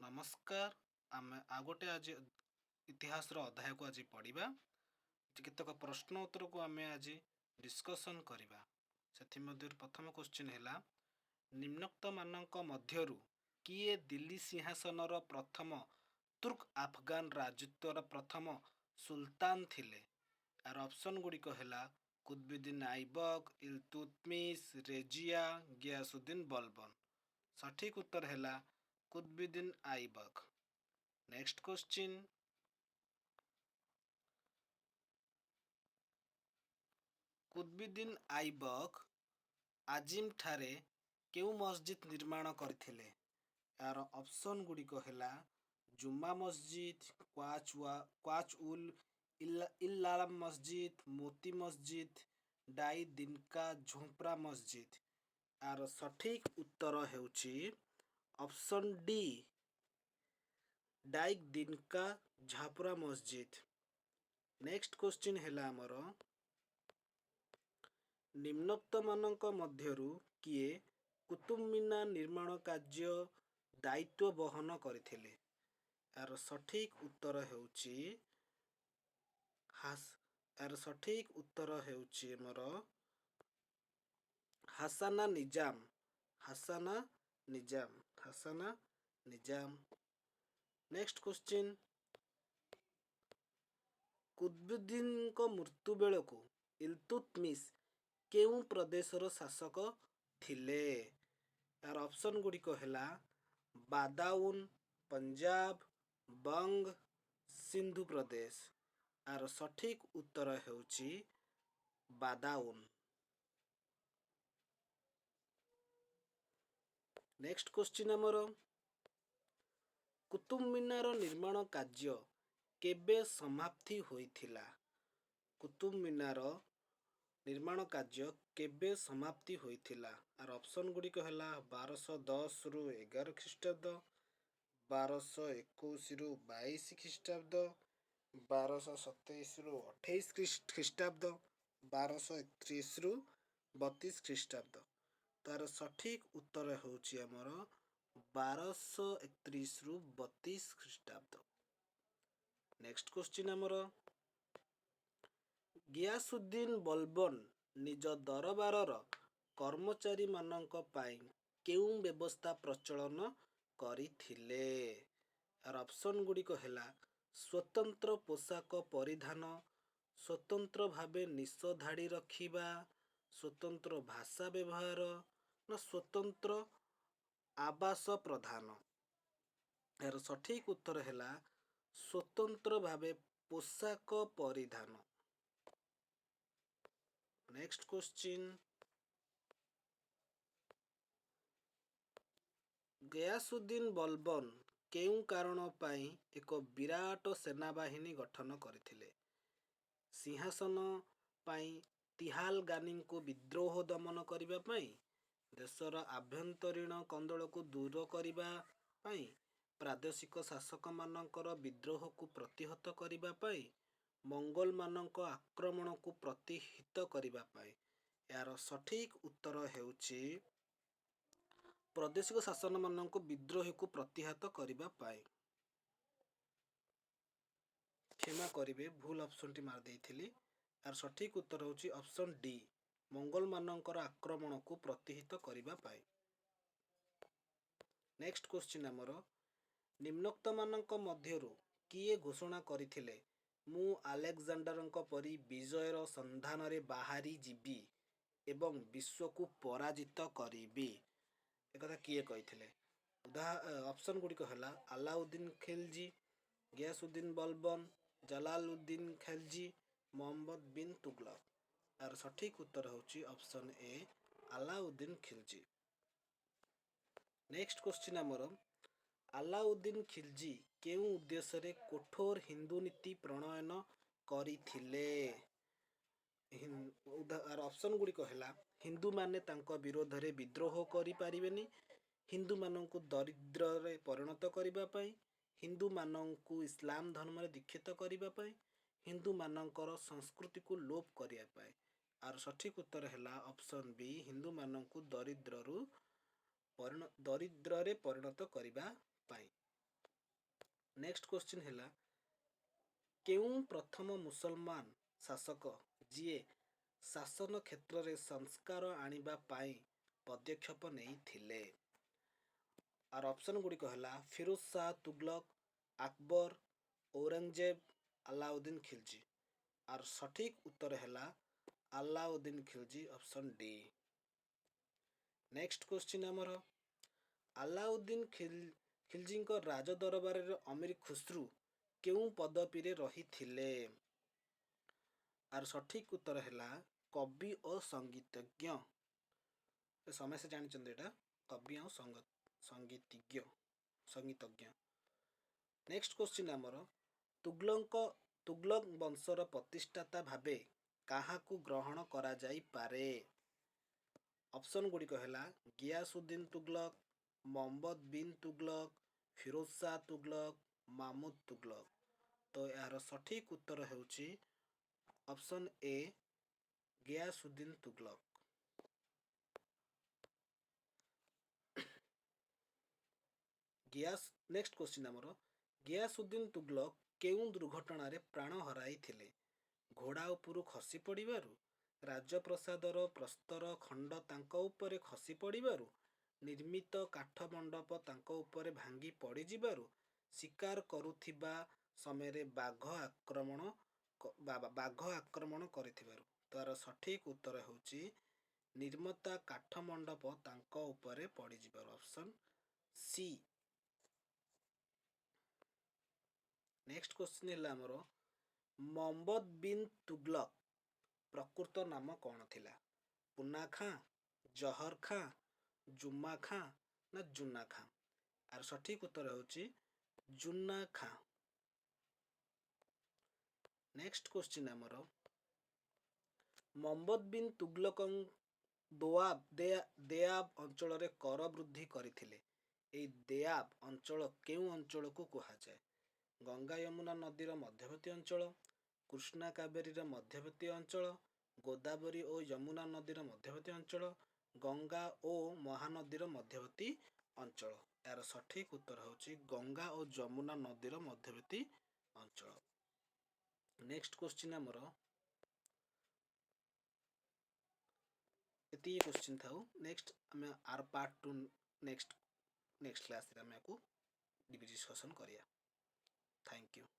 ନମସ୍କାର। ଆମେ ଆଉ ଗୋଟେ ଆଜି ଇତିହାସର ଅଧ୍ୟାୟକୁ ଆଜି ପଢ଼ିବା। କେତେକ ପ୍ରଶ୍ନ ଉତ୍ତରକୁ ଆମେ ଆଜି ଡିସ୍କସନ୍ କରିବା। ସେଥିମଧ୍ୟରୁ ପ୍ରଥମ କ୍ୱେଶ୍ଚିନ୍ ହେଲା, ନିମ୍ନୋକ୍ତମାନଙ୍କ ମଧ୍ୟରୁ କିଏ ଦିଲ୍ଲୀ ସିଂହାସନର ପ୍ରଥମ ତୁର୍କ ଆଫଗାନ ରାଜତ୍ୱର ପ୍ରଥମ ସୁଲତାନ ଥିଲେ? ଏହାର ଅପସନ୍ ଗୁଡ଼ିକ ହେଲା କୁତବୁଦ୍ଦିନ ଆଇବକ, ଇଲତୁତମିଶ, ରେଜିଆ, ଗିୟାସୁଦ୍ଦିନ ବଲବନ। ସଠିକ୍ ଉତ୍ତର ହେଲା କୁତବୁଦ୍ଦିନ ଆଇବକ। ନେକ୍ସଟ କ୍ୱେଶ୍ଚିନ୍, କୁତବୁଦ୍ଦିନ ଆଇବକ ଆଜମିର ଠାରେ କେଉଁ ମସଜିଦ ନିର୍ମାଣ କରିଥିଲେ? ଏହାର ଅପସନ୍ ଗୁଡ଼ିକ ହେଲା ଜୁମା ମସଜିଦ, କ୍ୱାଚ ଉଲ ଇଲାମ ମସଜିଦ, ମୋତି ମସଜିଦ, ଢାଇ ଦିନକା ଝୋପରା ମସଜିଦ। ଏହାର ସଠିକ୍ ଉତ୍ତର ହେଉଛି ଅପସନ୍ ଡି, ଢାଇ ଦିନକା ଝୋପରା ମସଜିଦ। ନେକ୍ସଟ କ୍ୱେଶ୍ଚିନ୍ ହେଲା ଆମର, ନିମ୍ନୋକ୍ତମାନଙ୍କ ମଧ୍ୟରୁ କିଏ କୁତୁବ ମିନାର ନିର୍ମାଣ କାର୍ଯ୍ୟ ଦାୟିତ୍ୱ ବହନ କରିଥିଲେ? ଏହାର ସଠିକ୍ ଉତ୍ତର ହେଉଛି ଆମର ହାସାନା ନିଜାମ, ହାସାନା ନିଜାମ, ହାସାନା ନିଜାମ। ନେକ୍ସଟ କ୍ୱେଶ୍ଚିନ୍, କୁତବୁଦ୍ଦିନଙ୍କ ମୃତ୍ୟୁ ବେଳକୁ ଇଲତୁତମିଶ କେଉଁ ପ୍ରଦେଶର ଶାସକ ଥିଲେ? ଏହାର ଅପସନ୍ ଗୁଡ଼ିକ ହେଲା ବାଦାଉନ, ପଞ୍ଜାବ, ବଙ୍ଗ, ସିନ୍ଧୁ ପ୍ରଦେଶ। ଏହାର ସଠିକ୍ ଉତ୍ତର ହେଉଛି ବାଦାଉନ। ନେକ୍ସଟ କ୍ୱେଶ୍ଚିନ୍ ଆମର, କୁତୁବ ମିନାର ନିର୍ମାଣ କାର୍ଯ୍ୟ କେବେ ସମାପ୍ତି ହୋଇଥିଲା? କୁତୁବ ମିନାର ନିର୍ମାଣ କାର୍ଯ୍ୟ କେବେ ସମାପ୍ତି ହୋଇଥିଲା? ଆର ଅପସନ୍ ଗୁଡ଼ିକ ହେଲା 1210ରୁ 11 ଖ୍ରୀଷ୍ଟାବ୍ଦ, 1221ରୁ 22 ଖ୍ରୀଷ୍ଟାବ୍ଦ, 1227ରୁ 28 ଖ୍ରୀଷ୍ଟାବ୍ଦ, 1231ରୁ 32 ଖ୍ରୀଷ୍ଟାବ୍ଦ। ତାର ସଠିକ୍ ଉତ୍ତର ହେଉଛି ଆମର 1231ରୁ 32 ଖ୍ରୀଷ୍ଟାବ୍ଦ। ନେକ୍ସଟ କ୍ୱେଶ୍ଚିନ୍ ଆମର, ଗିୟାସୁଦ୍ଦିନ ବଲବନ ନିଜ ଦରବାରର କର୍ମଚାରୀମାନଙ୍କ ପାଇଁ କେଉଁ ବ୍ୟବସ୍ଥା ପ୍ରଚଳନ କରିଥିଲେ? ଏହାର ଅପସନ୍ ଗୁଡ଼ିକ ହେଲା ସ୍ୱତନ୍ତ୍ର ପୋଷାକ ପରିଧାନ, ସ୍ୱତନ୍ତ୍ର ଭାବେ ନିଶ ଦାଢ଼ି ରଖିବା, ସ୍ୱତନ୍ତ୍ର ଭାଷା ବ୍ୟବହାର ନା ସ୍ୱତନ୍ତ୍ର ଆବାସ ପ୍ରଦାନ। ଏହାର ସଠିକ୍ ଉତ୍ତର ହେଲା ସ୍ୱତନ୍ତ୍ର ଭାବେ ପୋଷାକ ପରିଧାନ। ନେକ୍ସଟ କ୍ୱେଶ୍ଚିନ୍, ଗିୟାସୁଦ୍ଦିନ ବଲବନ କେଉଁ କାରଣ ପାଇଁ ଏକ ବିରାଟ ସେନାବାହିନୀ ଗଠନ କରିଥିଲେ? ସିଂହାସନ ପାଇଁ, ତିହାଲ ଗାନୀଙ୍କୁ ବିଦ୍ରୋହ ଦମନ କରିବା ପାଇଁ, ଦେଶର ଆଭ୍ୟନ୍ତରୀଣ କନ୍ଦଳକୁ ଦୂର କରିବା ପାଇଁ, ପ୍ରାଦେଶିକ ଶାସକମାନଙ୍କର ବିଦ୍ରୋହକୁ ପ୍ରତିହତ କରିବା ପାଇଁ, ମଙ୍ଗୋଲମାନଙ୍କ ଆକ୍ରମଣକୁ ପ୍ରତିହିତ କରିବା ପାଇଁ। ଏହାର ସଠିକ୍ ଉତ୍ତର ହେଉଛି ପ୍ରାଦେଶିକ ଶାସନମାନଙ୍କୁ ବିଦ୍ରୋହୀକୁ ପ୍ରତିହତ କରିବା ପାଇଁ। କ୍ଷମା କରିବେ, ଭୁଲ ଅପସନ୍ଟି ମାରିଦେଇଥିଲି। ଏହାର ସଠିକ୍ ଉତ୍ତର ହେଉଛି ଅପସନ୍ ଡି, ମଙ୍ଗୋଲମାନଙ୍କର ଆକ୍ରମଣକୁ ପ୍ରତିହିତ କରିବା ପାଇଁ। ନେକ୍ସଟ କ୍ୱେଶ୍ଚିନ୍ ଆମର, ନିମ୍ନୋକ୍ତମାନଙ୍କ ମଧ୍ୟରୁ କିଏ ଘୋଷଣା କରିଥିଲେ, "ମୁଁ ଆଲେକ୍ଜାଣ୍ଡରଙ୍କ ପରି ବିଜୟର ସନ୍ଧାନରେ ବାହାରି ଯିବି ଏବଂ ବିଶ୍ୱକୁ ପରାଜିତ କରିବି"? ଏକଥା କିଏ କହିଥିଲେ? ଅପସନ୍ ଗୁଡ଼ିକ ହେଲା ଆଲାଉଦ୍ଦିନ ଖିଲଜି, ଗିୟାସୁଦ୍ଦିନ ବଲବନ, ଜାଲାଲୁଦ୍ଦିନ ଖିଲଜି, ମହମ୍ମଦ ବିନ୍ ତୁଗଲକ। ଏହାର ସଠିକ୍ ଉତ୍ତର ହେଉଛି option A, Alauddin Khilji. Next question ଆମର, ଆଲାଉଦ୍ଦିନ ଖିଲଜି କେଉଁ ଉଦ୍ଦେଶ୍ୟରେ କଠୋର ହିନ୍ଦୁ ନୀତି ପ୍ରଣୟନ କରିଥିଲେ? ଏହାର ଅପସନ୍ ଗୁଡ଼ିକ ହେଲା ହିନ୍ଦୁମାନେ ତାଙ୍କ ବିରୋଧରେ ବିଦ୍ରୋହ କରିପାରିବେନି, ହିନ୍ଦୁମାନଙ୍କୁ ଦରିଦ୍ରରେ ପରିଣତ କରିବା ପାଇଁ, ହିନ୍ଦୁମାନଙ୍କୁ ଇସଲାମ ଧର୍ମରେ ଦୀକ୍ଷିତ କରିବା ପାଇଁ, ହିନ୍ଦୁମାନଙ୍କର ସଂସ୍କୃତିକୁ ଲୋପ କରିବା ପାଇଁ। ଆର ସଠିକ୍ ଉତ୍ତର ହେଲା ଅପସନ୍ ବି, ହିନ୍ଦୁମାନଙ୍କୁ ଦରିଦ୍ରରେ ପରିଣତ କରିବା ପାଇଁ। ନେକ୍ସଟ କ୍ୱେଶ୍ଚିନ୍ ହେଲା, କେଉଁ ପ୍ରଥମ ମୁସଲମାନ ଶାସକ ଯିଏ ଶାସନ କ୍ଷେତ୍ରରେ ସଂସ୍କାର ଆଣିବା ପାଇଁ ପଦକ୍ଷେପ ନେଇଥିଲେ? ଆର ଅପସନ୍ ଗୁଡ଼ିକ ହେଲା ଫିରୋଜ ଶାହ ତୁଗଲକ, ଆକବର, ଔରଙ୍ଗଜେବ, ଆଲାଉଦ୍ଦିନ ଖିଲଜି। ଆର ସଠିକ ଉତ୍ତର ହେଲା Alauddin Khilji, option D. Next question ଆମର, ଆଲାଉଦ୍ଦିନ ଖିଲଜିଙ୍କ ରାଜ ଦରବାରରେ ଅମୀର ଖୁସରୁ କେଉଁ ପଦବୀରେ ରହିଥିଲେ? ଆର ସଠିକ ଉତ୍ତର ହେଲା କବି ଓ ସଙ୍ଗୀତଜ୍ଞ। ସମସ୍ତେ ଜାଣିଛନ୍ତି ଏଇଟା, କବି ଆଉ ସଙ୍ଗୀତଜ୍ଞ। ନେକ୍ସଟ କ୍ୱେଶ୍ଚିନ୍ ଆମର, ତୁଗଲକ ବଂଶର ପ୍ରତିଷ୍ଠାତା ଭାବେ କାହାକୁ ଗ୍ରହଣ କରାଯାଇପାରେ? ଅପସନ୍ ଗୁଡ଼ିକ ହେଲା ଗିୟାସୁଦ୍ଦିନ ତୁଗଲକ, ମହମ୍ମଦ ବିନ୍ ତୁଗଲକ, ଫିରୋଜ ଶାହ ତୁଗଲକ, ମାହମୁଦ ତୁଗଲକ। ତ ଏହାର ସଠିକ ଉତ୍ତର ହେଉଛି option A, Ghiyasuddin Tughlaq. Next question ଆମର, ଗିୟାସୁଦ୍ଦିନ ତୁଗଲକ କେଉଁ ଦୁର୍ଘଟଣାରେ ପ୍ରାଣ ହରାଇଥିଲେ? ଘୋଡ଼ା ଉପରୁ ଖସି ପଡ଼ିବାରୁ, ରାଜପ୍ରାସାଦର ପ୍ରସ୍ତର ଖଣ୍ଡ ତାଙ୍କ ଉପରେ ଖସି ପଡ଼ିବାରୁ, ନିର୍ମିତ କାଠ ମଣ୍ଡପ ତାଙ୍କ ଉପରେ ଭାଙ୍ଗି ପଡ଼ିଯିବାରୁ, ଶିକାର କରୁଥିବା ସମୟରେ ବାଘ ଆକ୍ରମଣ କରିଥିବାରୁ। ତାର ସଠିକ ଉତ୍ତର ହେଉଛି ନିର୍ମିତ କାଠ ମଣ୍ଡପ ତାଙ୍କ ଉପରେ ପଡ଼ିଯିବାରୁ, ଅପସନ୍ ସି। ନେକ୍ସଟ କ୍ୱେଶ୍ଚିନ୍ ହେଲା ଆମର, ମହମ୍ମଦ ବିନ୍ ତୁଗଲକ ପ୍ରକୃତ ନାମ କ'ଣ ଥିଲା? ପୁନା ଖାଁ, ଜହର ଖାଁ, ଜୁମା ଖାଁ ନା ଜୁନା ଖାଁ? ଆର ସଠିକ ଉତ୍ତର ହେଉଛି ଜୁନା ଖାଁ। ନେକ୍ସଟ କ୍ୱେଶ୍ଚିନ୍ ଆମର, ମହମ୍ମଦ ବିନ୍ ତୁଗଲକ ଦୋଆବ ଅଞ୍ଚଳରେ କର ବୃଦ୍ଧି କରିଥିଲେ। ଏଇ ଦୋଆବ ଅଞ୍ଚଳ କେଉଁ ଅଞ୍ଚଳକୁ କୁହାଯାଏ? ଗଙ୍ଗା ୟମୁନା ନଦୀର ମଧ୍ୟବର୍ତ୍ତୀ ଅଞ୍ଚଳ, କୃଷ୍ଣା କାବେରୀର ମଧ୍ୟବର୍ତ୍ତୀ ଅଞ୍ଚଳ, ଗୋଦାବରୀ ଓ ଯମୁନା ନଦୀର ମଧ୍ୟବର୍ତ୍ତୀ ଅଞ୍ଚଳ, ଗଙ୍ଗା ଓ ମହାନଦୀର ମଧ୍ୟବର୍ତ୍ତୀ ଅଞ୍ଚଳ। ଏହାର ସଠିକ ଉତ୍ତର ହେଉଛି ଗଙ୍ଗା ଓ ଯମୁନା ନଦୀର ମଧ୍ୟବର୍ତ୍ତୀ ଅଞ୍ଚଳ। ନେକ୍ସଟ କ୍ୱେଶ୍ଚିନ୍ ଆମର, ଏତିକି କ୍ୱେଶ୍ଚିନ୍ ଥାଉ। ନେକ୍ସଟ ଆମେ ଆର ପାର୍ଟ ଟୁ ନେକ୍ସଟ ନେକ୍ସଟ କ୍ଲାସରେ ଆମେ ୟାକୁ ଡିସ୍କସନ୍ କରିବା। Thank you.